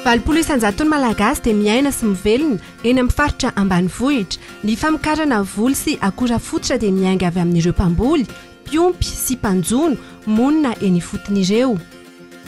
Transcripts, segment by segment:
80 isan-jaton'ny Malagasy dia miaina sy mivelona eny amin'ny faritra ambanivohitra. Ny famokarana voly sy akora fototra dia miainga avy amin'ireo mpamboly, mpiompy sy mpanjono monina eny ifotony ireo.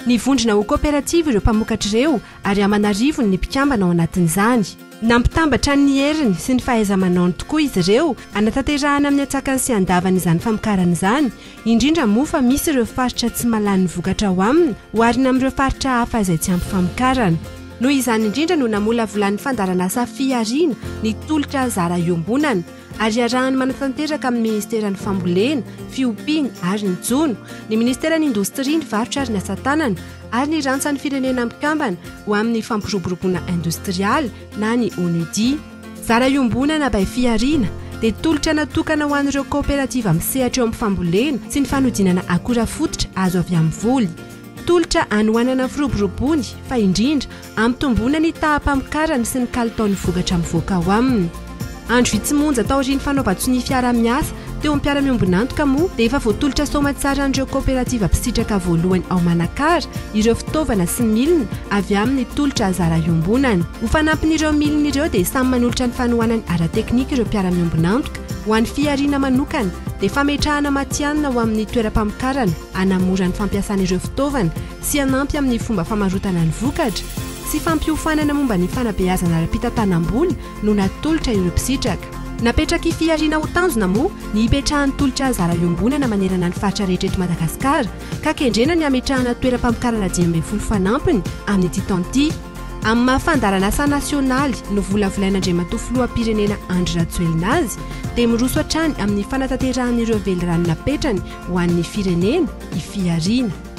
Nivondrona ho kaoperativa ireo mpamokatra ireo ary aman'arivony ny mpikambana ao anatin'izany. Nampitambatra ny heriny sy ny fahaiza-manaony tokoa izy ireo hanatanterahana amin'ny antsakany sy andavany izany famokarana izany, indrindra moa fa misy ireo faritra tsy mahalany ny vokatra ao aminy oharina amin'ireo faritra hafa izay tsy ampy famokarana. Noho izany indrindra no namolavolan'ny fandaharanasa Fihariana ny tolotra zara iombonana, ary iarahany manatanteraka amin'ny Ministeran'ny Fambolena, Fiompiana ary ny Jono, ny Ministeran'ny Indostria, ny Varotra ary ny Asa Tanana, ary ny Rantsan'ny Firenena Mikambana ho amin'ny Fampiroboroboana Indostrialy na ny ONUDI. Zara iombonana by Fihariana dia tolotra natokana ho an'ireo kaoperativa misehatra eo amin'ny fambolena sy ny fanodinana akora fototra azo avy amin'ny voly. Tolotra hanohanana ny firoborobony fa indrindra hampitomboana ny taham-pamokarany sy ny kalitaon'ny vokatra mivoaka ao aminy. Andro vitsy monja taorian'ny fanaovan-tsonia fiaraha-miasa teo amin'ny mpiara-miombon'antoka moa dia efa voatolotra soamantsara an'ireo kaoperativa mpisitraka voalohany ao Manakara ireo fitaovana sy milina avy amin'ny tolotra zara iombonana. Ho fanampin'ireo milina ireo dia samy manolotra ny fanohanany ara-teknika ireo mpiara-miombon'antoka. Ho an'ny fihariana manokana dia fametrahana matihanina ho amin'ny toeram-pamokarana hanamora ny fampiasana ireo fitaovana sy hanampy amin'ny fomba famarotana ny vokatra, sy fampiofanana momba ny fanabeazana ara-pitantanam-bola no natolotra ireo mpisitraka. Napetrak'i Fihariana ho tanjona moa ny hipetrahan'ny tolotra zara iombonana manerana ny faritra rehetra eto Madagasikara ka kendrena ny hametrahana toeram-pamokarana 15 fanampiny amin'ity taona ity. Amin'ny maha fandaharanasa nasionaly novolavolain'Andriamatoa Filoham-pirenena Andry Rajoelina azy dia miroso hatrany amin'ny fanatanterahana ireo velirano napetrany ho an'ny firenena i Fihariana.